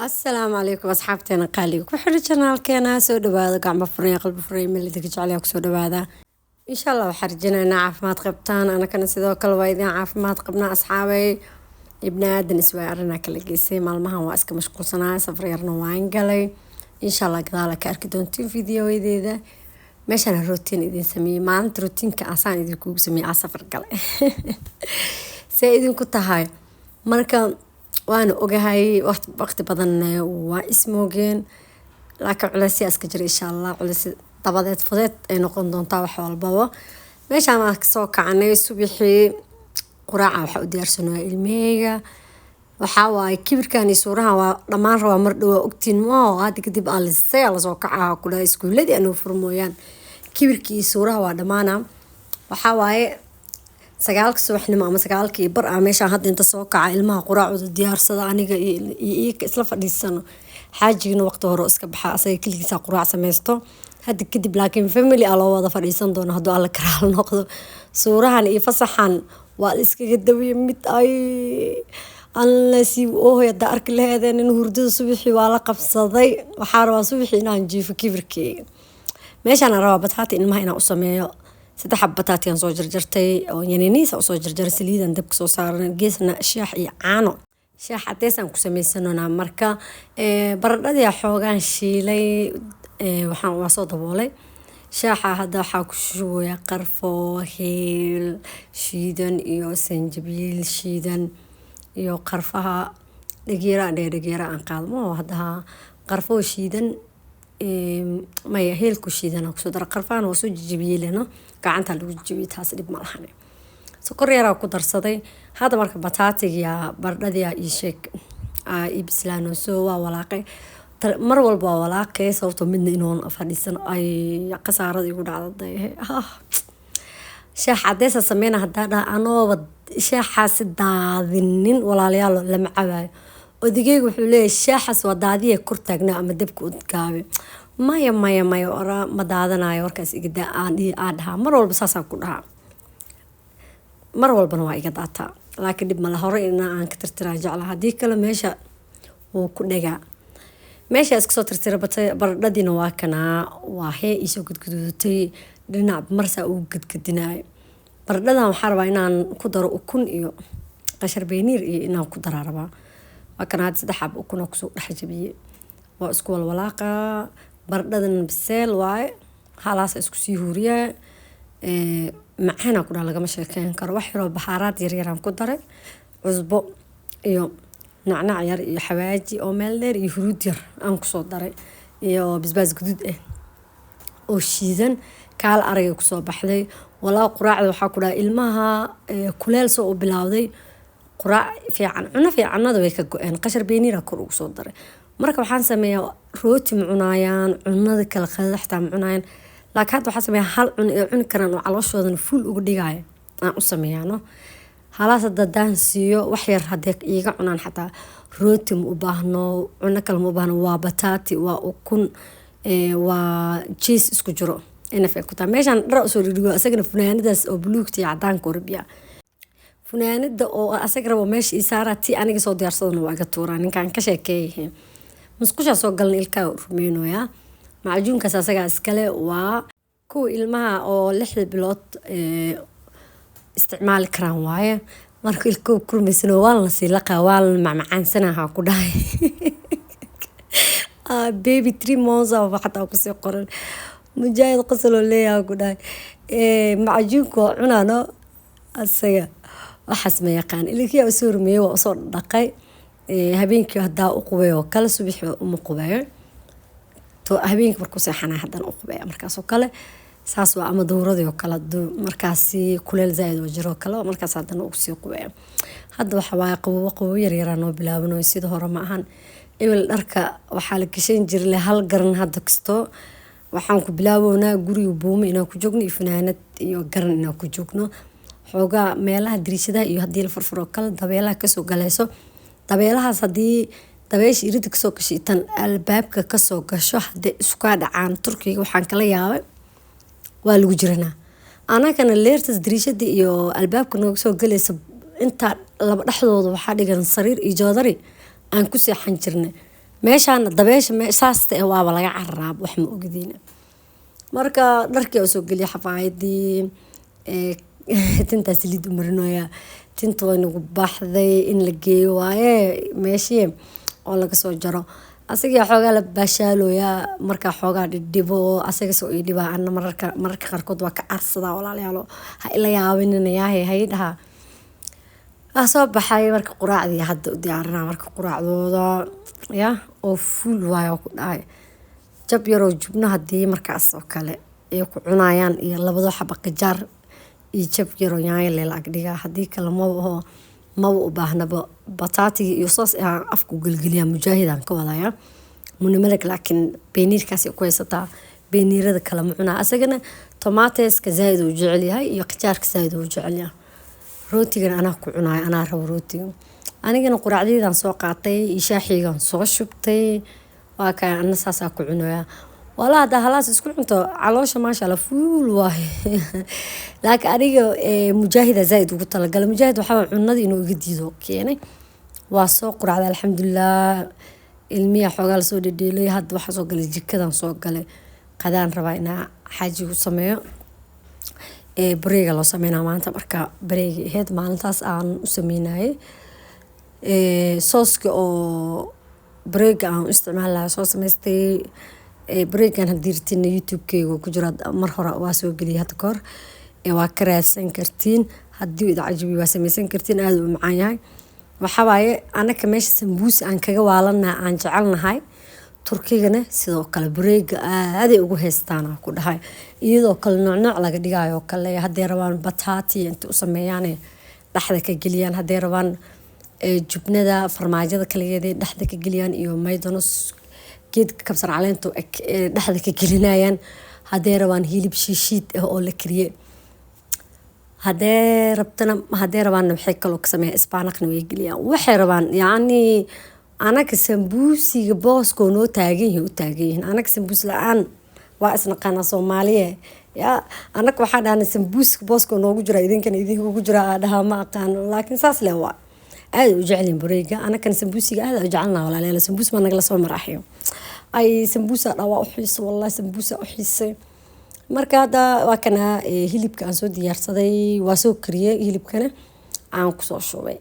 Asalaamu calaykum asxaabteena qaaliga ku xidhan janaalkeena. Soo dhawaada, gacmo furan, qalbi furan, meelidinka jecel kusoo dhawaada. Insha Allah waxaan rajeynaynaa caafimaad qabtaan, anakana sidoo kale waa idin caafimaad qabnaa. Asxaabay, ibni aadan iswaay arrinaa kala geysay. Maalmahan waa iska mashquulsanaa, safar yarna waan galay. Insha Allah gadaala ka arki doontiin videoyadeeda. Meeshaan routine idin sameeyey, maalinta routine-ka asaan idinkugu sameeyey, aa safar galay, see idinku tahay. Marka waana ogahay waqti badan waa ismoogeen, laakiin culeysyaa iska jira. Insha Allah culeys dabadeed fudeed ay noqon doontaa wax walbaba. Meeshaan waan kasoo kacanay subaxii, quraaca waxaa u diyaarsanaya ilmaheyga. Waxaa waaye kibirkan iyo suurahan waa dhammaan rabaa mar dhowaa, ogtiin mo. Hadda kadib alisay lasoo kacaa ku dhahay iskuuladii anuu furmooyaan, kibirkii iyo suuraha waa dhammaana. Waxaa waaye 9-ka subaxnimo ama 9:15 ah meeshaan hadda inta soo kaca, ilmaha quraacooda diyaarsada, aniga iyo iyaka isla fadhiisano. Xaajigana waqti hore iska baxa, asaga keligiisa quraac sameysto hadda kadib, laakiin family aa loo wada fadhiisan doona hadduu Alla karaal noqdo. Suurahan iyo fasaxan waa la iskaga dawiye mid ay anlasii oohoy haddaa arki laheedeen in hurdada subaxii waa la qabsaday. Waxaa rabaa subaxii inaan jiifo kibirkeyga. Meeshaan aan rabaa bataati ilmaha inaan u sameeyo. Saddex xab bataatiyaan soo jarjartay oo yaniniisa usoo jarjaray, saliidan dabka soo saaran, geesna shaax iyo caano, shaax cadeys aan ku sameysanonaa. Marka baradhadii xoogaan shiilay, waxaan waa soo daboolay. Shaaxa hadda waxaa ku shubaya qarfo, heel shiidan iyo sanjabiil shiidan iyo qarfaha dhageera aan dheh, dhageera aan qaadmo hadda, qarfo shiidan maya, heelku shiidan kusoo dara. Qarfahana waa soo jijibiyey leno, gacanta lagu jijibiyey, taas dhib ma lahane. Sokor yaraa ku darsaday hadda. Marka bataatigiya baradhadiya ii sheeg ii bislaanayso, waa walaaqay. Mar walba waa walaaqay, sababtoo midna inuun fadhiisan ay khasaarada igu dhacday. Shaax cadeysa sameyna hadaa dhaha, anooba shaaxaasi daadinin, walaalayaal, lama cabaayo. Odageyga wuxuu leeyahay, "Shaaxaas waa daadiya kor taagnaa ama dabka u gaabi." Maya, maya, maya, ora ma daadanayo warkaas iga aan dhahaa. Mar walba saasaan ku dhahaa, mar walbana waa iga daataa, laakiin dhib male, hore ina aan ka tirtiraa jeclaa, haddii kale meesha wuu ku dhagaa. Meesha iska soo tirtira. Baradhadiina waa kanaa, waa hee iisoo gadgaduudatay, dhinac marsaa ugu gadgadinayo. Baradhadan waxaa rabaa inaan ku daro ukun iyo qashar beeniir iyo inaan ku daraa rabaa. Waa kana hadda saddex xab ukuna kusoo dhex jabiyey, waa isku walwalaaqa. Baradhadan biseel waaye, halaasa isku sii huuriyaa, macaana ku dhaha, lagama sheekeyn karo. Wax yaroo baxaaraad yaryaraan ku daray, cusbo iyo nacnac yar iyo xawaaji oo meel dheer iyo huruud yar aan kusoo daray iyo basbaas guduud ah oo shiidan. Kaal aragay kusoo baxday walaa. Quraacda waxaa ku dhaha ilmaha kuleel soo u bilowday, quraac fiican, cuno fiicanada way ka go-een. Qashar beeniira kor ugu soo daray. Marka waxaan sameeyaa, rooti ma cunaayaan, cunada kala qadada xitaa ma cunaayaan, laakiin hadda waxaan sameeyaa hal cun ee cuni karaan oo calooshoodana fuul uga dhigaayo aan u sameeyaano. Halaas hadda haddaan siiyo wax yar, haddee iiga cunaan xataa rooti ma u baahno, cuno kale ma u baahno. Waa bataati, waa ukun, waa cheese isku jiro, nf ku tahay. Meeshaan dhar usoo dhigdhigo, isagana funaanadaas oo buluugta iyo cadaanka orabiya, funaanada oo asaga rabo meesha ii saaraa, tii aniga soo diyaarsadana waa iga tuuraa. Ninkaan ka sheekeeyahe musqushaa soo galna, ilkaa rumeynoyaa. Macjuunkaas asagaa iskale, waa kuwa ilmaha oo 6da bilood isticmaali karaan waaye. Marka ilkoo kurmaysano waa la sii laqaa, waa la macmacaansanaha ku dhahay. Baby 3 months xataa kusii qoran. Mujaahid qosoloo leeyaha ku dhahay, macajuunka waa cunaano, asaga waxaas ma yaqaan. Ilkiyaa usoo rumeeyey, waa usoo dhaqay habeenkii. Hadaa u qubeeyo oo kale, subaxii uma qubeeyo, habeenkii markuu seexanaya haddana u qubeeya markaas oo kale. Saas waa, ama dowradii oo kale markaasi kuleel zaaid oo jiro kale, markaas haddana ugu sii qubeeya. Hadda waxa waaye qabowo, qabowo yaryaraa noo bilaabanayo, sida hore ma ahan. Ebel dharka waxaa la gashan jiray hal garan, hadda kastoo waxaan ku bilaabownaa guriga buumo inaan ku joogno iyo funaanad iyo garan inaan ku joogno. Xoogaa meelaha dariishadaha iyo haddii la furfuro kale, dabeelaha kasoo galayso. Dabeelahaas haddii dabeesha irida kasoo gashay, tan albaabka kasoo gasho, hadday iskaa dhacaan, Turkiga waxaan kala yaabay waa lagu jiranaa. Anagana leertas dariishada iyo albaabka nooga soo galaysa, intaa laba dhexdooda waxaa dhigan sariir iyo joodari aan ku seexan jirnay. Meeshaana dabeesha saasta eh waaba laga cararaa, wax ma ogdiina. Marka dharkii oo soo geliyay, xafaayadii, tintaa saliid u marinaya. Tinta way nagu baxday, in la geeyo waaye meeshii oo laga soo jaro. Asaga xoogaa la baashaalooyaa, markaa xoogaa dhidhibo asaga soo ii dhibaa. Ana mararka qaarkood waa ka aarsadaa. Walaalayaalo, ha ila yaabininayahe, hay dhahaa. Waa soo baxay. Marka quraacdii hadda u diyaarinaa. Marka quraacdooda ya oo fuul waayo ku dhahay, jab yaroo jubno haddii markaas oo kale ay ku cunayaan iyo labado xaba qajaar iyo jab yaroo yaanyo lela ag dhigaa. Haddii kale maba u baahnaba. Bataatiga iyo soos aan afku gelgeliyaa, Mujaahidaan ka wadaya Munimalag, laakiin beeniirkaas ku haysataa, beeniirada kale ma cunaa. Asagana tomaateska zaaid uu jecel yahay iyo qajaarka zaaid uu jecel yahay. Rootigana anaa ku cunayo, anaa rabo rootiga. Anigana quraacdaydan soo qaatay iyo shaaxiigan soo shubtay, waa kaa, ana saasaa ku cunayaa. Walaa haddaa halaas isku cunto, caloosha maasha Allah fuul waaye. Laakiin aniga Mujaahida zaaid ugu talagalay. Mujaahid waxaa cunada inuu iga diido keenay. Waa soo quraacday, alxamdulilah. Ilmiya xoogaa lasoo dhedheelay. Hadda waxaa soo galay jikadan, soo galay qadaan rabaa inaa xaajigu sameeyo. Bareega loo sameynaa maanta. Marka bareega ahayd maalintaas aan u sameynayay, sooska oo bareega aan u isticmaali lahaa soo samaystay. Bareegan haddii rabtiin, YouTube-keyga ku jira, mar hore waa soo geliyay hadda kahor, waa ka raadsan kartiin. Haddii uu idin cajabiyo, waa sameysan kartiin, aada u macaan yahay. Waxaa waaye anaka meesha sambuus aan kaga waalanahay, aan jecelnahay. Turkigana sidoo kale bareega aaday ugu haystaan ku dhahay, iyadoo kale nooc nooc laga dhigayo kale. Hadday rabaan bataati inta u sameeyaan dhexda ka geliyaan, hadday rabaan jubnada farmaajada kaligeed dhexda ka geliyaan iyo maydanos geedka kabsar caleenta dhexda ka gelinayaan, hadday rabaan hilib shiishiid ah oo la kariyey, haddee rabtana, haddee rabaanna waxay kaloo ka sameeyaan isbaanaqna way geliyaan, waxay rabaan. Yacni anaga sambuusiga booskoo noo taagan yihin u taagan yihiin. Anaga sambuus la-aan waa isnaqaanaa Soomaaliye ya. Anaga waxaa dhahnay sambuuska booskoo noogu jira, idinkana idinkugu jira aa dhahaa, ma aqaano, laakiin saas le waa aada u jecelyihin bareega. Anagana sambuusiga aada u jecelnaha. Walaalayaal, sambuus maa nagala soo maraxyo ay sambuusa dhaa waa u xiisa, wallahi sambuusa u xiisay. Marka hadda waa kana hilibka aan soo diyaarsaday, waa soo kariyey. Hilibkana aan kusoo shubay,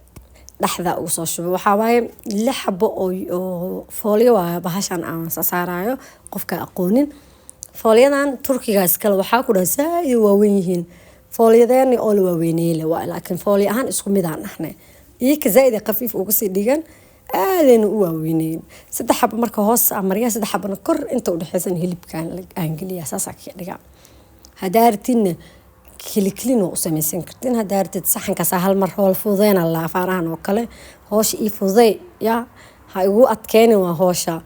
dhexda ugu soo shubay. Waxaa waaye lix xabo oo foolyo waayo bahashan aan sasaarayo. Qofka aqoonin foolyadan Turkiga iskale, waxaa ku dhaha saaid waaweyn yihiin foolyadeeni oo la waaweyneeyey le waay, laakiin foolyo ahaan isku mid aan ahnay. Iyaka zaaid ay khafiif uga sii dhigan, aadayna u waaweyneeyeen. Saddex xabo marka hoos aan mariyaa, saddex xabona kor, inta udhexeysan hilibkaan aan geliyaa, saasaa kaga dhigaa. Haddaa rabtidna kelikelin waa u sameysan kartin. Haddaa rabtid saxankaasa hal mar hool fududeyna la afaarahan oo kale. Hoosha ii fududey ya, ha igu adkeynin waa hoosha.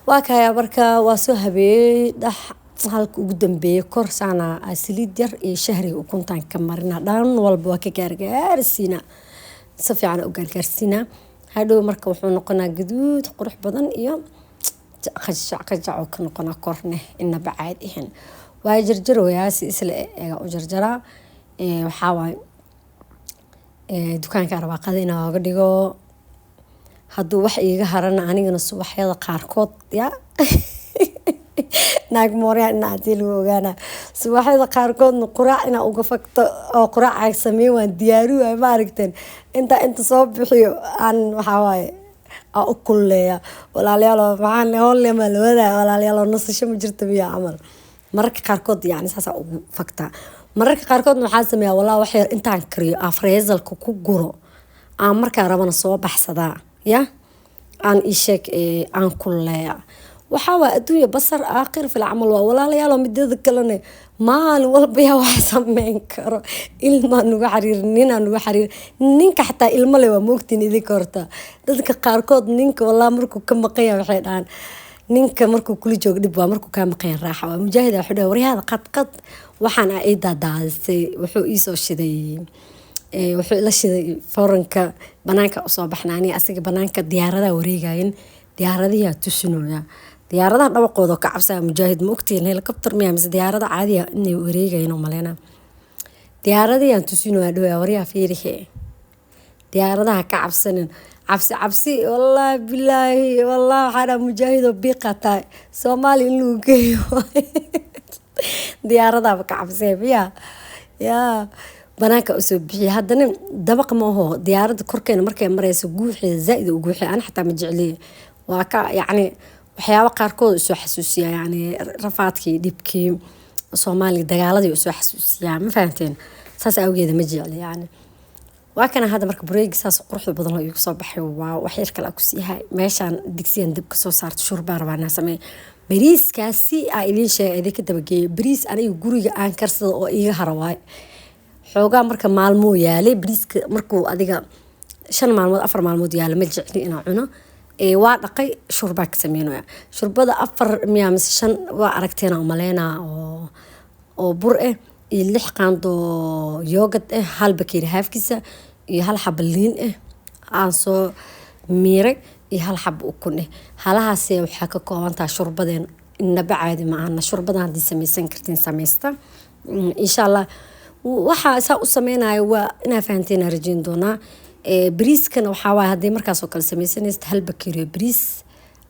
Waa kaya. Marka waa soo habeeyey dhex halka ugu dambeeyay kor saana saliid yar iyo shahriga ukuntaan ka marina. Dhan walba waa ka gaargaarsiina, si fiican u gaargaarsiina. Hadhow marka wuxuu noqonaa gaduud qurux badan iyo qajac qajac oo ka noqonaa korne, inaba caadi ahayn. Waa jarjaroyaa, si isla ega u jarjaraa. Waxaa waaye dukaanka arbaaqada inaa oga dhigo. Hadduu wax iiga harana, anigana subaxyada qaarkood ya naag mooryaa ina hadii lagu ogaana, subaxyada qaarkoodna quraac inaa uga fagto oo quraac sameyn waan diyaari waay. Ma aragteen intaa inta soo bixiyo aan waxaa waaye aa u kululeeya. Walaalayaal, maxaan hoolle maa la wadaa? Walaalayaal, nasasho ma jirta miya camal? Mararka qaarkood yani saasaa ugu fagtaa. Mararka qaarkoodna waxaa sameeyaa, walaa, wax yar intaan kariyo aa freezerka ku guro, aan markaa rabana soo baxsadaa ya, aan isheeg aan kululeeya. Waxaa waa adduunya basar aakhir fil camal waa. Walaalayaal, midada kalene maalin walba yaa wax sameyn karo? Ilmaa nugu xariir, ninaa nugu xariir, ninka xataa ilmo le waa moogtiin idinka. Horta dadka qaarkood ninka walaa markuu ka maqan yahay waxay dhahaan, ninka markuu kula joogo dhib waa, markuu kaa maqan yahay raaxa waa. Mujaahida wuxuu dhahay, waryaada qadqad waxaan aa ii daadaadisay. Wuxuu iisoo shiday, wuxuu ila shiday foranka. Banaanka usoo baxna aniga asiga, banaanka diyaaradaha wareegayin, diyaaradiyaa tusinooya. Diyaaradaha dhawaqooda ka cabsaya Mujaahid, ma ogtihiin? Helicopter miya mise diyaarada caadiya inay wareegayin oo maleyna. Diyaaradiyaan tusinooya, dhawaya, waryaa fiirihe, diyaaradaha ka cabsanin. Cabsi cabsi, wallaahi bilaahi, wallahi waxaa dhaha Mujaahidoo biiqa tahay Soomaaliya in lagu geeyo, diyaaradaaba ka cabsee miya? Yaa banaanka usoo bixiya. Haddana dabaq ma aho, diyaaradda korkeena markay mareyso guuxeeda zaaid u guuxay. Ana xataa ma jecliye, waa ka yacni waxyaabo qaarkood usoo xasuusiya, yacni rafaadkii, dhibkii Soomaaliya, dagaaladii usoo xasuusiyaa, ma fahanteen? Saas awgeeda ma jecli. Yacni waa kana hadda marka bureegi saas quruxda badan oo iigu soo baxay. Waa wax yar kale ku siihay. Meeshaan digsigan dib kasoo saarto, shurbaa rabaa inaan sameeyo. Bariiskaasi aa idiin sheegay, idinka dabageeyo. Bariis aniga guriga aan karsada oo iiga hara waay xoogaa. Marka maalmuu yaalay bariiska, markuu adiga 5 maalmood, 4 maalmood yaala, ma jecli inaan cuno. Waa dhaqay, shurbaa ka sameynaya. Shurbada afar miyaa mise shan waa aragteena umaleynaa oo bur ah iyo 6 qaando yoghurt ah, hal bakeeri haafkiisa iyo hal xaba liin ah aan soo miiray iyo hal xaba ukun ah. Halahaasi waxaa ka koobantaha shurbadeen. Inaba caadi ma ahana shurbadan. Haddii sameysan kartiin, sameysta insha Allah. Waxaa saa u sameynayo waa inaa fahanteen rajeyn doonaa. Bariiskana waxaa waaye, haddii markaas oo kale sameysanaysid, hal bakeeriyo bariis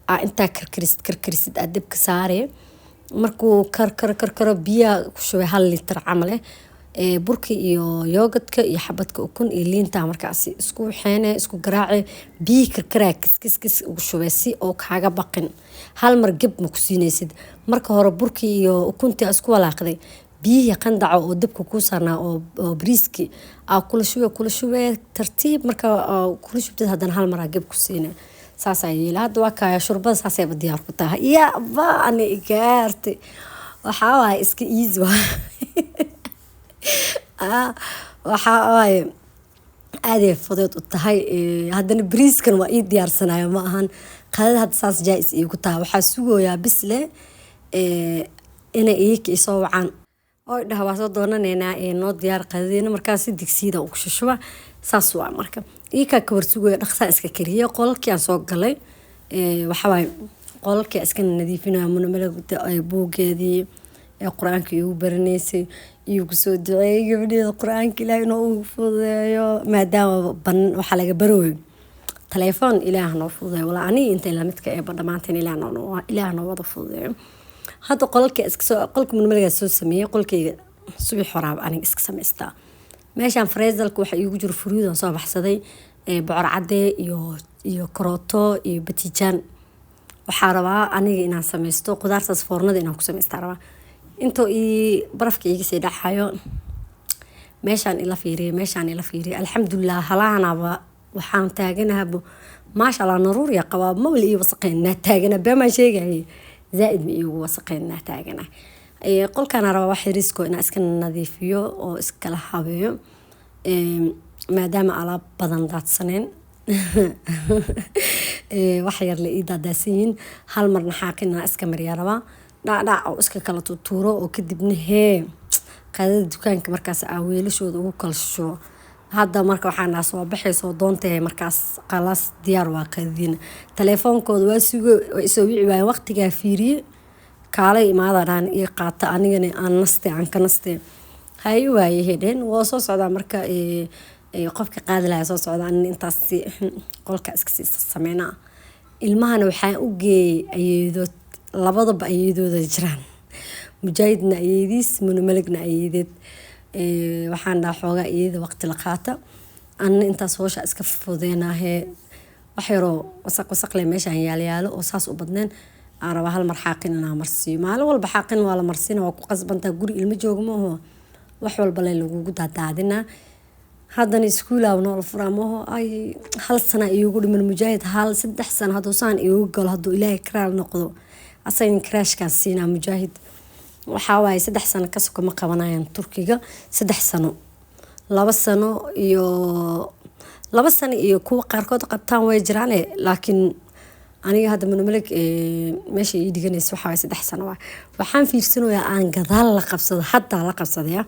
aa intaa karkarisid karkarisid, aad dabka saaree. Markuu karkaro karkaro, biyaha ku shubay 1 litir camal eh, burka iyo yoghurtka iyo xabadka ukun iyo liinta markaasi isku waxeene, isku garaace. Biyihi karkaraa kiskis kis ugu shubay si oo kaaga baqin. Hal mar geb ma ku siinaysid. Marka hore burkii iyo ukuntii isku walaaqday, biyihii qandaca oo dabka kuu saarnaa oo bariiskii aa kula shubee, kula shubee tartiib. Marka kula shubtid, haddana hal mar aa geb ku siine. Saasaa yeela. Hadda waa kaaya, shurbada saasayba diyaar ku tahay. Ya ba ani igaartay, waxaa waaye iska easy waa. Waxaa waaye aaday fudeed u tahay. Haddana bariiskan waa ii diyaarsanayo, ma ahan qadada. Hadda saas jaa-is iigu tahay. Waxaa sugayaa bisle inay iyaka isoo wacaan oo dhaha waa soo doonaneynaa ee noo diyaar qadadeena. Markaas si digsiyada ugu shushuba. Saas waa marka iyakaa ka warsugaya, dhaqsaan iska kariyay. Qolalkii aan soo galay, waxaa waaye qolalkii iska nadiifinaya. Munamala buugeedii ee Qur-aanka iigu baranaysay iigu soo duceeyay gabadheeda, Qur-aanka Ilaah inuu ugu fududeeyo, maadaama ban waxaa laga barooyo telefoon. Ilaah noo fududeeyo walaa aniga intay lamidka eeba dhammaanteen, Ilaah noo wada fududeeyo. Hadda qolalka iska soo, qolka Munamaligaa soo sameeyey, qolkayga subax horaaba aniga iska samaystaa. Meeshaan freezerka waxa iigu jiro furuudan soo baxsaday, bocor cadde iyo karooto iyo batijaan. Waxaa rabaa aniga inaan sameysto qudaartaas, foornada inaan ku samaystaa rabaa. Intoo ii barafka iiga sii dhaxayo, meeshaan ila fiiriya, meeshaan ila fiiriya. Alxamdulilah, halahanaba waxaan taaganahaba, maasha Allah, naruuriya qabaa, mawli ii wasaqeynaa taagana. Beemaan sheegayay, zaaid ma iigu wasaqeynaa taagana. Qolkaana rabaa wax yariisko inaan iska nadiifiyo oo iskala habeeyo, maadaama alaab badan daadsaneen, wax yar la ii daadaadsan yihiin. Hal marna xaaqin inaan iska mariyaa rabaa, dhacdhac oo iska kala tutuuro, oo kadibna hee qadada dukaanka markaas aa weelashooda ugu kala shubo. Hadda marka waxaan dhahaa soo baxaysoo doontahay markaas, khalaas, diyaar waa qadadiina. Teleefoonkooda waa sugo, way isoo wici waayeen. Waqtigaa fiiriye, kaalay imaada dhahan ii qaata, anigana aan nastay, aan ka nastay. Hay waaye dhehen, waa soo socdaa. Marka qofka qaadi lahaa soo socda, anina intaas qolka iska sii sameynaa. Ilmahana waxaan u geeyay ayeedood, labadaba ayeedooda jiraan, Mujaahidna ayeediis, Munamalagna ayeedeed. Waxaan dhahaa xoogaa iyada waqti la qaata, anna intaas howsha iska fududeynaahee. Wax yaroo wasaq wasaq leh meeshaan yaalyaalo oo saas u badneen aan rabaa hal mar xaaqin inaan marsiiyo. Maalin walba xaaqin waa la marsiina, waa ku qasbantaa. Guri ilmo jooga ma aho, wax walba le lagugu daadaadinaa. Haddana iskuulaaba noola furaa maaho. Ay, hal sana iigu dhiman Mujaahid, hal 3 sano hadduu saan iigu galo, hadduu Ilaahay karaal noqdo, asagan karaashkaan siinaa. Mujaahid waxaa waaye 3 sano ka soko ma qabanayaan Turkiga. 3 sano, 2 sano iyo 2 sano iyo kuwa qaarkood qabtaan way jiraane, laakiin aniga hadda Munamalig meesha ii dhiganaysa waxaa waaye 3 sano waay. Waxaan fiirsanayaa aan gadaal la qabsado, haddaa la qabsadaya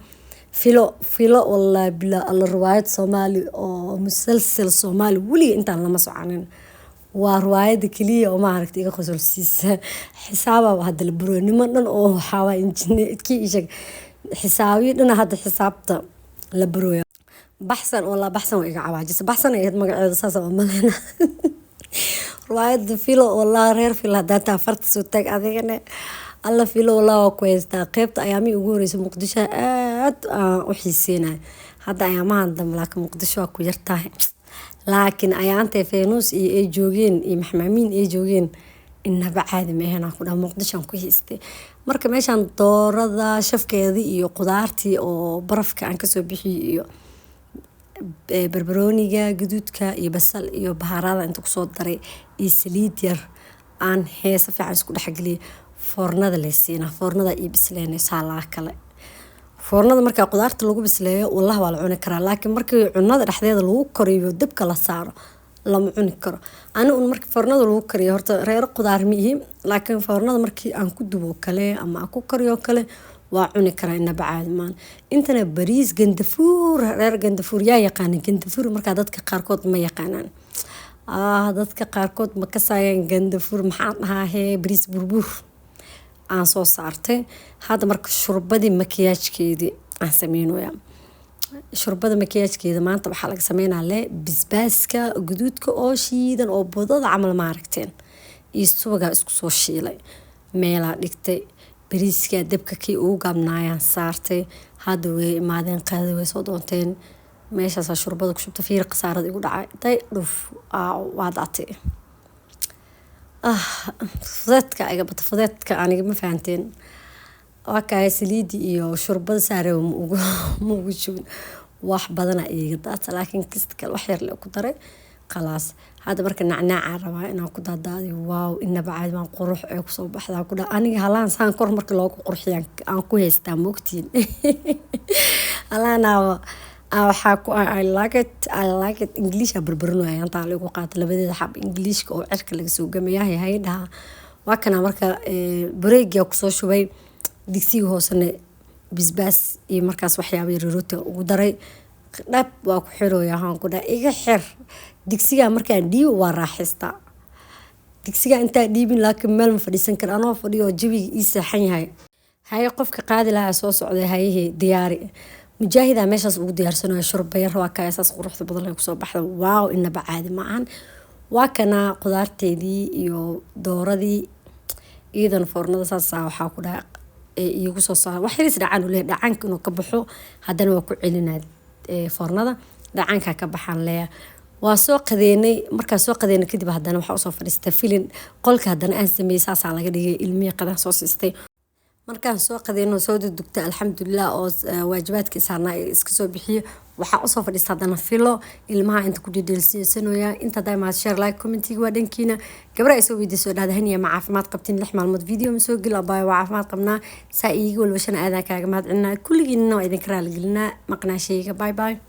Filo Filo. Wallahi bilaa alla, riwaayad Soomaali oo musalsal Soomaali weliga intaan lama soconin. Waa riwaayada keliya oo maaragta iga qosolsiisa. Xisaababa hadda la buro niman dhan oo waxaa waa injineerkii isheg xisaabiyo dhana, hadda xisaabta la barooya. Baxsan, walaa Baxsan waa iga cawaajisa. Baxsan ay ahayd magaceeda, saas aan maleyna. Riwaayada Filo, walaa reer Filo hadaa taa farta soo taag adigana. Alla Filo, walaa waa ku haystaa. Qeybta ayaamihii ugu horeysay Muqdisho aad aan u xiiseynay. Hadda ayaamahan dambe laakiin Muqdisho waa ku yartahay, laakiin ayaantay Feynuus iyo ay joogeen iyo Maxmaamiin ay joogeen, inaba caadi ma ahayn, aan ku dhaha. Muqdisho aan ku haystay. Marka meeshaan doorada shafkeedii iyo qudaartii oo barafka aan kasoo bixiyey iyo barbarooniga gaduudka iyo basal iyo bahaarada inta kusoo daray iyo saliid yar aan heesa fiican isku dhexgeliyay, foornada laysiinaa. Foornada ii bisleynaysaa laa kale. Foornada markaa qudaarta lagu bisleeyo, wallah waa la cuni karaa, laakiin markii cunada dhexdeeda lagu kariyo, dabka la saaro, lama cuni karo. Ani un markii foornada lagu kariyo, horta reero qudaar ma ihi, laakiin foornada markii aan ku dubo kale ama aan ku kariyo kale, waa cuni karaa, inaba caadi maan. Intana bariis gandafuur. Reer gandafuur yaa yaqaana gandafuur? Markaa dadka qaarkood ma yaqaanaan. Dadka qaarkood ma kasayaan gandafuur. Maxaan dhahaa hee? Bariis burbuur aan soo saartay. Hadda marka shurbadii makiyaajkeedii aan sameynaya. Shurbada makiyaajkeeda maanta waxaa laga sameynaa le bisbaaska guduudka oo shiidan oo budada camal, maaragteen, iyo subagaa isku soo shiilay, meelaa dhigtay. Bariiska dabka kii ugu gaabnaayaan saartay. Hadda way imaadeen, qaada way soo doonteen, meeshaasaa shurbada ku shubta. Fiir khasaarada igu dhacay day, dhuf waa daatay. Fudeedka iga bata, fudeedka aniga, ma fahanteen? Waa kaaya saliidii iyo shurbada saare ma ugu shubin, wax badana iiga daata, laakiin kista kale wax yar le ku daray, khalaas. Hadda marka nacnaacaa rabaa inaan ku daadaadiyo. Wow, inaba caadi baan, qurux ee kusoo baxdaa ku dha. Aniga halaan saan kor marka loogu qurxiya aan ku haystaa, moogtiin? Halaanaaba waxaa ku I like it, I like it. Ingiliisha barbarinaya intaa lagu qaata labadeeda xab ingiliishka oo cirka laga soo gamayahay hay dhaha. Waa kana marka bareegia kusoo shubay digsiga hoosena bisbaas iyo markaas waxyaaba yar rooti ugu daray. Dhab waa ku xirooya, waxaan ku dhaha iga xir digsiga. Markaan dhiibo waa raaxaystaa digsiga, intaa dhiibin laakiin meel ma fadhiisan kara anoo fadhiyo, jawiga ii seexan yahay. Haye, qofka qaadi lahaa soo socday. Hayihii diyaari, Mujaahida meeshaas ugu diyaarsanayo shurba yar. Waa kaa saas quruxda badan ay kusoo baxda. Wow, inaba caadi ma ahan. Waa kana qudaarteedii iyo dooradii iyadana foornada saasa waxaa ku dhaha iigu soo saar. Wax yaris dhacaan uu leeyahay, dhacaanka inuu ka baxo haddana waa ku celinaa foornada, dhacaankaa ka baxaan leeyahay. Waa soo qadeynay. Markaa soo qadeynay kadib haddana waxaa usoo fadhiistay filin qolka haddana aan sameeyey, saasaa laga dhigay. Ilmihii qadaan soo siistay. Markaan soo qadeyno, soo dudugta, alxamdulilah, oo waajibaadka saarnaa iska soo bixiyo, waxaa usoo fadhiista haddana filo. Ilmaha inta ku dhedheelsiisanooya. Inta haddaa imaad, share, like, commentiga waa dhankiina. Gabra ay soo weydiisoo dhahda: "Haniya, ma caafimaad qabtiin? 6 maalmood video ma soo geli." Abaayo, waa caafimaad qabnaa. Saa iiga walwashana aadaan kaaga mahad celinaa. Kulligiinna waa idinka raaligelinaa maqnaashayga. Bye bye.